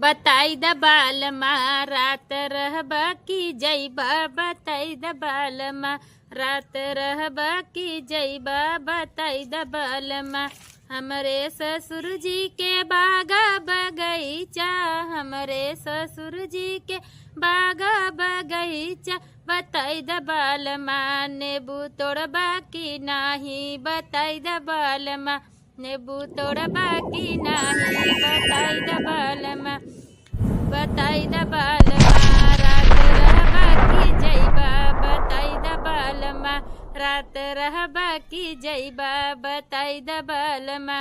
बताई द बालमा रात रहबा की जइबा, बताई द बालमा रात रहबा की जइबा, बताई द बालमा। हमरे ससुर जी के बागा बगीचा, हमरे ससुर जी के बागा बगीचा, बताई द बालमा नेबू तोड़बा की नाही, बताई द बालमा नेबू तोड़बा की नाही, बताई द बालमा। बताई द बालमा रात रहबा की जइबा, बताई द बालमा रात रहबा की जइबा, बताई द बालमा।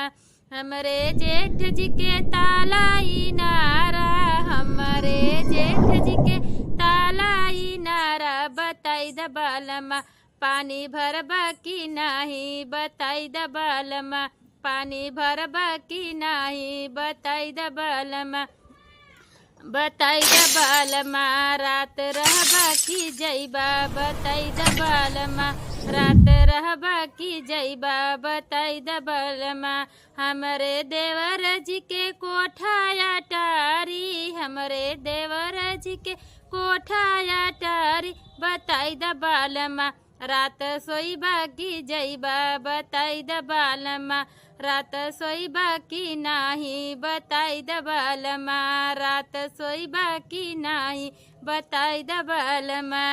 हमरे जेठ जी के तालाई नारा, हमरे जेठ जी के तालाई नारा, बताई द बालमा पानी भरबा की नाही, बताई द बालमा पानी भरबा की नाही, बताई द बालमा। बताई द बालमा रात रहबा की जइबा, बताई द बालमा रात रहबा की जइबा, बताई द बालमा। हमरे देवर जी के कोठा टारी, हमरे देवर जी के कोठा टारी, बताई द बालमा रात सोइबा की जइबा, बताई द बालमा रात सोइबा की नाही, बताई द बालमा रात सोइबा की नाही, बताई द बालमा।